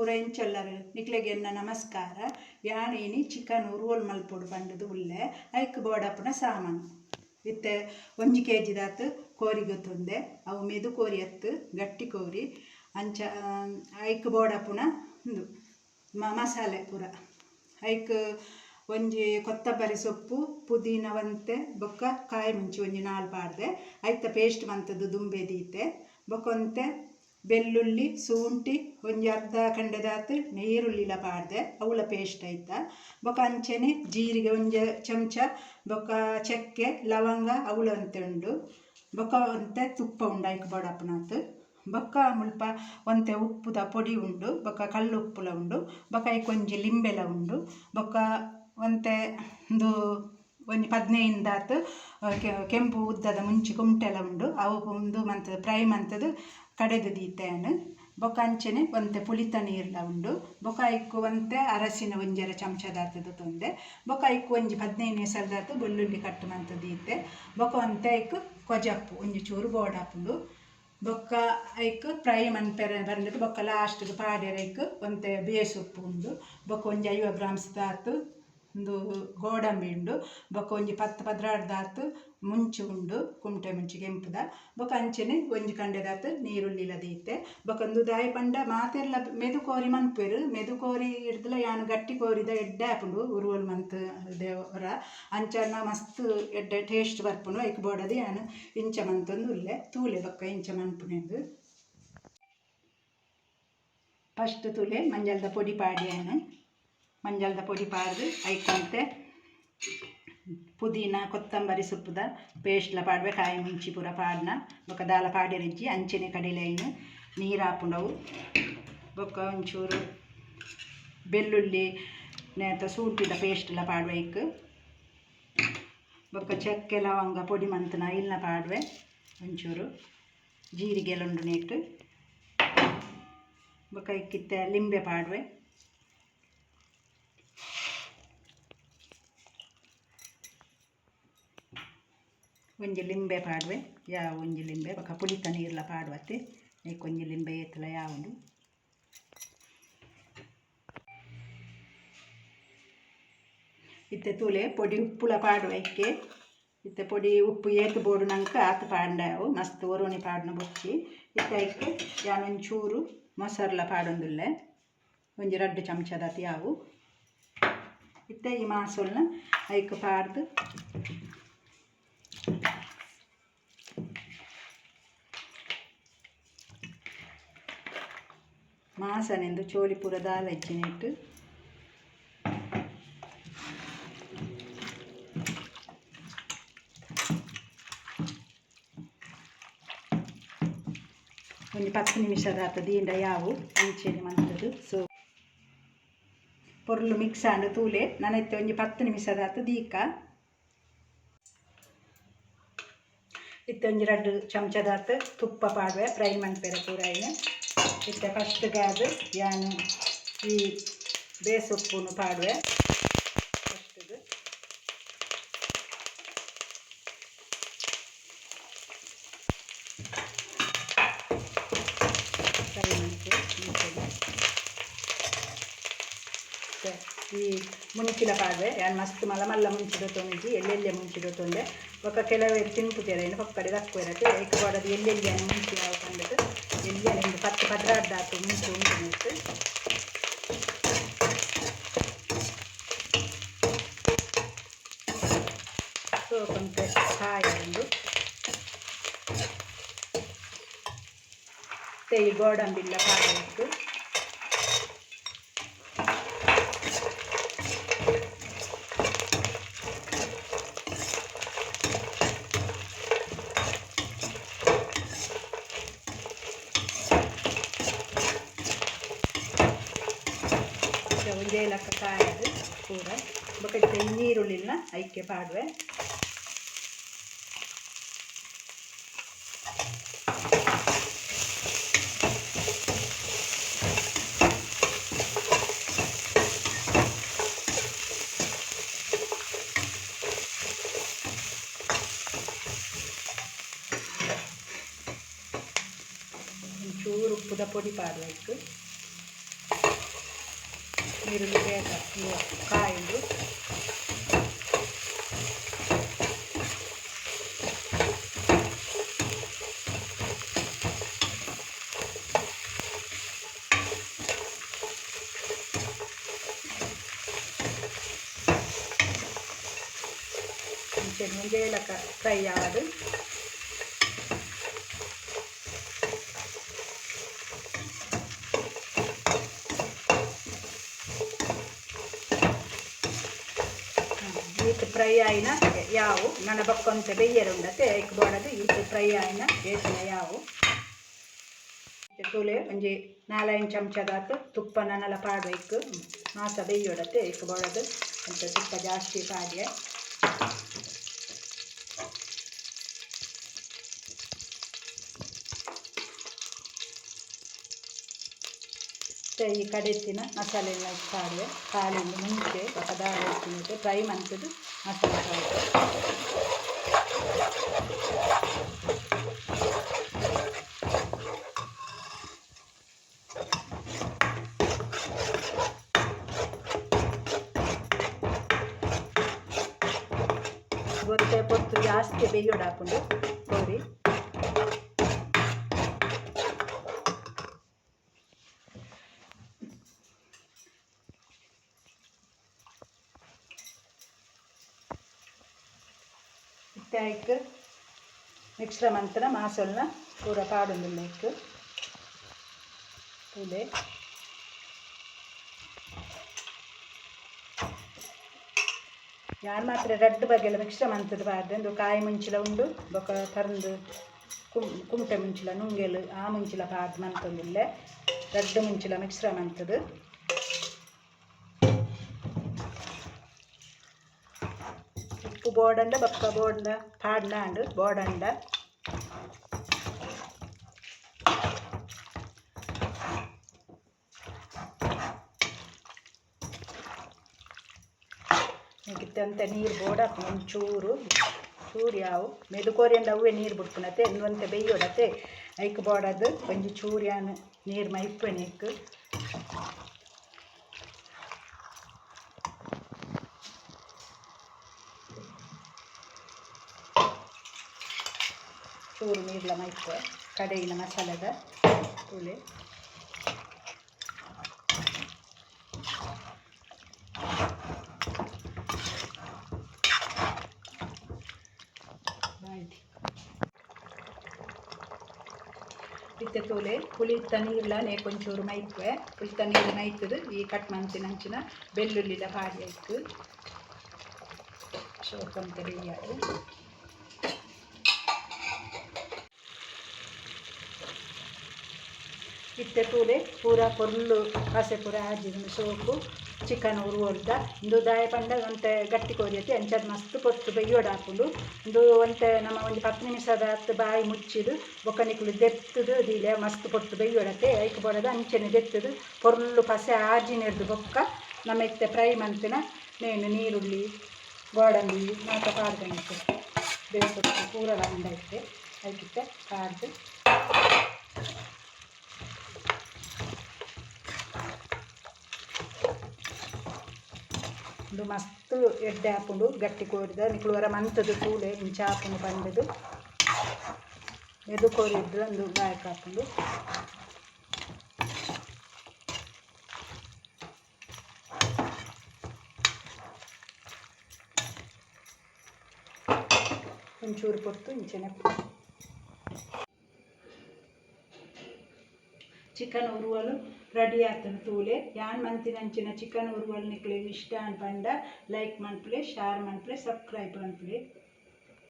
ಪೂರ ಎಂಚೊಲ್ಲರು ನಿಕ್ಲೆಗ್ ಎನ್ನ ನಮಸ್ಕಾರ. ಯಾನ್ ಇನಿ ಚಿಕನ್ ಉರುವಲ್ ಮಲ್ಪೊಡು ಪಂಡುದು ಉಲ್ಲೆ. ಐಕ್ ಬೋಡಾಪುನ ಸಾಮಾನು ಇತ್ತೆ 1 ಕೆ ಜಿದಾತ್ ಕೋರಿ ಗೊತ್ತುಂದೆ, ಅವು ಮೆದು ಕೋರಿ ಅತ್ತು ಗಟ್ಟಿ ಕೋರಿ. ಅಂಚ ಐಕ್ ಬೋಡಾಪುನ ಉಂದು ಮಸಾಲೆ ಪೂರ. ಐಕ್ ಒಂಜಿ ಕೊತ್ತಂಬರಿ ಸೊಪ್ಪು, ಪುದೀನ ಒಂತೆ, ಬೊಕ್ಕ ಕಾಯಿ ಮುಂಚಿ ಒಂಜಿ 4 ಪಾಡ್ದೆ. ಐತ ಪೇಸ್ಟ್ ಮಂತದ್ದು ದುಂಬೆ ದೀತೆ. ಬೊಕ್ಕ ಒಂತೆ ಬೆಳ್ಳುಳ್ಳಿ, ಶುಂಠಿ, ಒಂಜಿ ಅರ್ಧ ಕಂಡೆದಾತ್ ನೀರುಳ್ಳಿಲ ಪಾಡ್ದೆ, ಅವುಲ ಪೇಸ್ಟ್ ಐತ. ಬೊಕ್ಕ ಅಂಚೆನೆ ಜೀರಿಗೆ ಒಂಜಿ ಚಮಚ, ಬೊಕ್ಕ ಚಕ್ಕೆ ಲವಂಗ ಅವುಲ ಒಂತೆ ಉಂಡು. ಬೊಕ್ಕ ಒಂತೆ ತುಪ್ಪ ಉಂಡು ಐಕ್ ಬೋಡಾಪುನಾತ್. ಬೊಕ್ಕ ಮುಲ್ಪ ಒಂತೆ ಉಪ್ಪುದ ಪೊಡಿ ಉಂಡು, ಬೊಕ್ಕ ಕಲ್ಲು ಉಪ್ಪುಲ ಉಂಡು, ಬೊಕ್ಕ ಐಕ್ ಒಂಜಿ ಲಿಂಬೆಲ ಉಂಡು. ಬೊಕ್ಕ ಒಂತೆ ಉಂದು ಒಂಜಿ 15 ದಾತ್ ಕೆಂಪು ಉದ್ದದ ಮುಂಚಿ ಕುಮ್ಟೆಲ ಉಂಡು. ಅವು ಉಂದು ಮಂತದ ಫ್ರೈ ಮಂತದು ಕಡೆದು ದೀತೆನ್. ಬೊಕ್ಕ ಅಂಚೆನೆ ಒಂತೆ ಪುಳಿತ ನೀರ್ಲ ಉಂಡು. ಬೊಕ್ಕ ಐಕ್ ಒಂತೆ ಅರಸಿನ ಒಂಜರ ಚಮಚದಾತದ ತೊಂದೆ. ಬೊಕ್ಕ ಐಕ್ ಒಂಜಿ 15 ಎಸಲ್ದಾತು ಬೆಳ್ಳುಳ್ಳಿ ಕಟ್ ಮಂತ ದೀತೆ. ಬೊಕ್ಕ ಒಂತೆ ಐಕ್ ಕೊಜಪ್ಪು ಒಂಜಿ ಚೂರು ಬೋಡಾಪುಂಡು. ಬೊಕ್ಕ ಐಕ್ ಫ್ರೈ ಮನ್ಪೆರೆ ಬಂದದ್ದು. ಬೊಕ್ಕ ಲಾಸ್ಟ್ಗೆ ಪಾಡ್ಯರೆ ಐಕ್ ಒಂತೆ ಬೇಸೊಪ್ಪು ಉಂಡು. ಬೊಕ್ಕ ಒಂಜಿ 50 ಗ್ರಾಮ್ಸ್ ದಾತು ಉಂದು ಗೋಡಂಬಿ ಉಂಡು. ಬೊಕ್ಕ ಒಂಜಿ 10 12 ದಾತು ಮುಂಚಿ ಉಂಡು, ಕುಮಟೆ ಮುಂಚಿ ಕೆಂಪುದ. ಬೊಕ್ಕ ಅಂಚೆನೆ ಒಂಜಿ ಕಂಡೆದಾತು ನೀರುಳ್ಳಿಲ ದೀತೆ. ಬೊಕ್ಕ ಉಂದು ದಾಯಿ ಪಂಡ ಮಾತೆರ್ಲ ಮೆದು ಕೋರಿ ಮನ್ಪೆರು. ಮೆದು ಕೋರಿ ಹಿಡ್ದಲ ಯಾನ್ ಗಟ್ಟಿ ಕೋರಿದ ಎಡ್ಡೆ ಆಪುಂಡು ಉರುವಲ್ ಮಂತ್ ದೇವರ. ಅಂಚನ ಮಸ್ತ್ ಎಡ್ಡೆ ಟೇಸ್ಟ್ ಬರ್ಪುಂಡು. ಐಕ್ ಬೋಡದು ಯಾನ್ ಇಂಚ ಮಂತೊಂದು ಉಲ್ಲೆ ತೂಲೆ. ಬೊಕ್ಕ ಇಂಚ ಮನ್ಪುನೆಂದು ಫಸ್ಟ್ ತೂಲೆ ಮಂಜಲ್ದ ಪೊಡಿ ಪಾಡ್ಯಾನು. ಮಂಜಲ್ದ ಪೊಡಿ ಪಾಡ್ದು ಐಕೊಂತೆ ಪುದೀನ ಕೊತ್ತಂಬರಿ ಸೊಪ್ಪುದ ಪೇಸ್ಟ್ಲ ಪಾಡ್ವೆ, ಕಾಯಿ ಮುಂಚಿ ಪೂರ ಪಾಡ್ನ. ಬೊಕ್ಕ ದಾಲ ಪಾಡ್ಯರಿಜ್ಜಿ, ಅಂಚೆನೆ ಕಡಿಲೆ ಐನು ನೀರು ಆಪುಂಡವು. ಬೊಕ್ಕ ಒಂಚೂರು ಬೆಳ್ಳುಳ್ಳಿ ನೇತ ಶುಂಠಿದ ಪೇಸ್ಟ್ಲ ಪಾಡ್ವೆ ಐಕ್. ಬೊಕ್ಕ ಚಕ್ಕೆ ಲವಂಗ ಪೊಡಿ ಮಂತನ ಇಲ್ನ ಪಾಡ್ವೆ. ಒಂಚೂರು ಜೀರಿಗೆ ಉಂಡು ನೀಟ್. ಬೊಕ್ಕ ಐಕಿತ್ತೆ ಲಿಂಬೆ ಪಾಡ್ವೆ. ಒಂಜಿ ಲಿಂಬೆ ಪಾಡ್ವೆ, ಯಾವ ಒಂಜಿ ಲಿಂಬೆ. ಬೊಕ್ಕ ಪುಳಿತ ನೀರ್ಲ ಪಾಡ್ವತ್ತೆ. ಐಕ್ ಒಂಜಿ ಲಿಂಬೆ ಏತ್ಲ ಯಾವುಂಡು. ಇತ್ತೆ ತೂಲೆ ಪೊಡಿ ಉಪ್ಪುಲ ಪಾಡುವ ಐಕೆ. ಇತ್ತೆ ಪೊಡಿ ಉಪ್ಪು ಏತ್ ಬೋಡು ನಂಗೆ ಆತ್ ಪಾಂಡವು, ಮಸ್ತ್ ಒರೋಣಿ ಪಾಡ್ನ ಬೊಚ್ಚಿ. ಇತ್ತೆ ಐಕ್ ಯಾನ್ ಒಂಚೂರು ಮೊಸರ್ಲ ಪಾಡೊಂದುಲ್ಲೆ, ಒಂಜಿ 2 ಚಮಚದಾತ್ ಯಾವು. ಇತ್ತೆ ಈ ಮಾಸೊಲ್ನ ಐಕ್ ಪಾಡ್ದು ಮಾಸನೆಂದು ಚೋಲಿ ಪೂರ ದಾಲ ಇಜ್ಜಿನೆಟ್. ಒಂಜಿ 10 ನಿಮಿಷದಾತ ದೀಂಡ ಯಾವು ಅಂಚೆನೆ ಮಂತದು. ಸೊ ಪೊರ್ಲು ಮಿಕ್ಸ್ ಆಂಡ್ ತೂಲೆ. ನನೈತೆ ಒಂಜಿ 10 ನಿಮಿಷದಾತ ದೀಕ. ಇತ್ತೆ ಒಂಜಿ 2 ಚಮಚದಾತ್ ತುಪ್ಪ ಪಾಡ್ವೆ ಫ್ರೈ ಮನ್ಪೆರೆ ಪೂರ ಐನು. ಇತ್ತೆ ಫಸ್ಟ್ಗಾದ್ ಯಾನ್ ಈ ಬೇಸೊಪ್ಪುನು ಪಾಡ್ವೆ ಫಸ್ಟ್ಗೆ. ಫ್ರೈ ಮನ್ಪು ಇಂಚೆನೆ. ಈ ಮುಂಚಿಲ ಪಾಡ್ವೆ. ಯಾನ್ ಮಸ್ತ್ ಮಲ್ಲ ಮಲ್ಲ ಮುಂಚಿದ ತೊಂಜಿ ಎಲ್ಲೆಲ್ಲೆ ಮುಂಚಿದ ತೊಂದೆ. ಬೊಕ್ಕ ಕೆಲವೇರು ತಿನ್ಪುಜೆರ್ ಐನು ಪೊಕ್ಕಡೆ ದಕ್ಕುವೆರತೆ. ಐಕ್ ಬೋಡಾದ್ ಎಲ್ಲೆಲ್ಲಿ ಮುಂಚಿ ಯಾವು ಪಂಡುದು ಎಲ್ಲಿ ಒಂದು 10 12 ದಾತು ಮುಂಚಿ ಉಂಡು ನೆಟ್. ಸೋಪಂತೆ ಕಾಯಿ ಉಂಡು. ಈ ಗೋಡಂಬಿಲ್ಲ ಪಾಡಬೇಕು. ಒಂಜೇ ಲಕ್ಕ ಕಾಯದು ಪೂರ. ಬೊಕ್ಕ ಇತ್ತೆ ನೀರುಳ್ಳಿನ ಐಕೆ ಪಾಡುವೆ. ಒಂಚೂರು ಉಪ್ಪುದ ಪೊಡಿ ಪಾಡುವೆ ಐಕ್. ನೀರುಳ್ಳಿ ಬೇಗ ಕಾಯುಂಡು. ಮುಂಚೆ ಏಲಕ್ಕ ಫ್ರೈ ಆವಡು. ಈತ್ ಫ್ರೈ ಆಯಿನ ಯಾವು ನನ್ನ ಬಕ್ಕೊಂತೆ ಬೆಯ್ಯರೆ ಉಂಡತೆ ಐಕ್ ಬೋಡದು. ಈತ್ ಫ್ರೈ ಆಯಿನ ಬೇಸಿನ ಯಾವು ತೂಲೆ ಒಂಜಿ 4-5 ಚಮಚದಾತು ತುಪ್ಪ ನನ್ನಲ ಪಾಡು ಐಕ್ ಮಾಸ ಬೆಯ್ಯೋಡತೆ ಐಕ್ ಬೋಡದು. ಅಂತ ತುಪ್ಪ ಜಾಸ್ತಿ ಪಾಡ್ಯ. ಈ ಕಡೆತ್ತಿನ ಮಸಾಲೆಲ್ಲ ಪಾಡುವೆ ಕಾಲಿಂದ ಮುಂಚೆ ಪದಾರ್ಥ ಫ್ರೈ ಮಂತದ್ದು ಮಸಾಲೆ ಪಾಡುವೆ. ಗೊತ್ತೆ ಪೊತ್ತು ಜಾಸ್ತಿ ಬೇಯೋಡು ಹಾಕೊಂಡು ಕೋರಿ. ಐಕ್ ಮಿಕ್ಸ್ರ ಮಂತನ ಮಾಸೊಲ್ನ ಪೂರ ಪಾಡೊಂದುಲ್ಲ ಐಕ್ ತೂಲೆ. ಯಾನ್ ಮಾತ್ರ ರಡ್ಡ್ ಬಗೆಲ ಮಿಕ್ಸ್ರ ಮಂತದ ಪಾಡ್ದೆ. ಉಂದು ಕಾಯಿ ಮುಂಚಿಲ ಉಂಡು, ಬೊಕ ಪರ್ಂದ್ ಕುಮಟೆ ಮುಂಚಿಲ ನುಂಗೆಲ್ ಆ ಮುಂಚಿಲ ಪಾಡ್ದ್ ಮಂತೊಂದುಲ್ಲೆ. ರಡ್ಡ್ ಮುಂಚಿಲ ಮಿಕ್ಸ್ರ ಮಂತದು. ಉಪ್ಪು ಬೋಡಂಡ ಬೊಕ್ಕ ಬೋಡಂಡ ಪಾಡ್ನಾಂಡ್ ಬೋಡಂಡ. ಇತ್ತಂತೆ ನೀರು ಬೋಡಾಪುಂಡು ಒಂಜಿ ಚೂರು ಚೂರು ಯಾವು ಮೆದು ಕೋರಿಯಂಡ ಅವೇ ನೀರು ಬುಡ್ಪುನತೆ ಒಂತೆ ಬೆಯ್ಯೋಡತೆ ಐಕ್ ಬೋಡದು ಒಂಜಿ ಚೂರು ಯಾನ್ ನೀರು ಮೈಪುವೆನೆ ಐಕ್. ಚೂರು ನೀರ್ಲ ಮೈಪುವೆ ಕಡೆಯಿನ ಮಸಾಲೆದ ತೂಲೆ. ಇತ್ತೆ ತೂಲೆ ಪುಳಿತ ನೀರ್ಲ ನೇಕೊಂಚೂರು ಮೈಪುವೆ. ಪುಳಿತ ನೀರು ಮೈತದು ಈ ಕಟ್ ಮಂತಿನಂಚಿನ ಬೆಳ್ಳುಳ್ಳಿಲ ಪಾಡಿ ಐಕ್ ಶೋಕಂತ ಬೇಯ್ಯಾಡು. ಇತ್ತೆ ತೂಲೆ ಪೂರ ಪೊರ್ಲು ಪಸೆ ಪೂರ ಆಜಿಂದು ಸೋಕು ಚಿಕನ್ ಉರುವೊಲ್ದ. ಇಂದು ದಾಯ ಪಂಡ ಒಂತೆ ಗಟ್ಟಿ ಕೋರಿಯತಿ ಅಂಚಾದ್ ಮಸ್ತ್ ಪೊರ್ತು ಬೆಯ್ಯೋಡು ಹಾಪುಂಡು. ಇಂದು ಒಂತೆ ನಮ್ಮ ಒಂಜಿ 10 ನಿಮಿಷದ ಹತ್ತು ಬಾಯಿ ಮುಚ್ಚಿದು ಬೊಕ್ಕ ನಿಕುಲು ದೆತ್ತದು ದೀಲೆ ಮಸ್ತ್ ಪೊರ್ತು ಬೆಯ್ಯೋಡತೆ ಐಕ್ ಬೋಡದ ಅಂಚನೆ ದೆತ್ತದು ಪೊರ್ಲು ಪಸೆ ಆಜಿನೆರ್ದು ಬೊಕ್ಕ ನಮ್ಮ ಇತ್ತೆ ಫ್ರೈ ಮಂತಿನ ನೇನು ನೀರುಳ್ಳಿ ಗೋಡಂಬಿ ಮಾತ ಪಾಡ್ದನೈತೆ ಬೇಸೊಪ್ಪು ಪೂರ ಐತೆ ಐಕಿತ್ತೆ ಪಾಡ್ದು. ಉಂದು ಮಸ್ತ್ ಎಡ್ಡೆ ಆಪುಂಡು ಗಟ್ಟಿ ಕೋರಿದ. ನಿಕುಲು ವರ ಮಂತದು ತೂಲೆ ಇಂಚ ಆಪುಂಡು ಪಂಡುದು. ಮೆದು ಕೋರಿದ್ದು ಒಂದು ಲಾಯಕ್ ಆಪುಂಡು. ಒಂಚೂರು ಪೊರ್ತು ಇಂಚನೆ ಚಿಕನ್ ಉರುವಲು ರೆಡಿ ಆತುಂಡು ತೂಲೆ. ಯಾನ್ ಮಂತಿನಂಚಿನ ಚಿಕನ್ ಉರುವಲು ನಿಕ್ಲೆಗ್ ಇಷ್ಟ ಅನ್ಪಂಡ ಲೈಕ್ ಮನ್ಪುಲೆ, ಶೇರ್ ಮನ್ಪುಲೆ, ಸಬ್ಸ್ಕ್ರೈಬ್ ಮನ್ಪುಲೆ.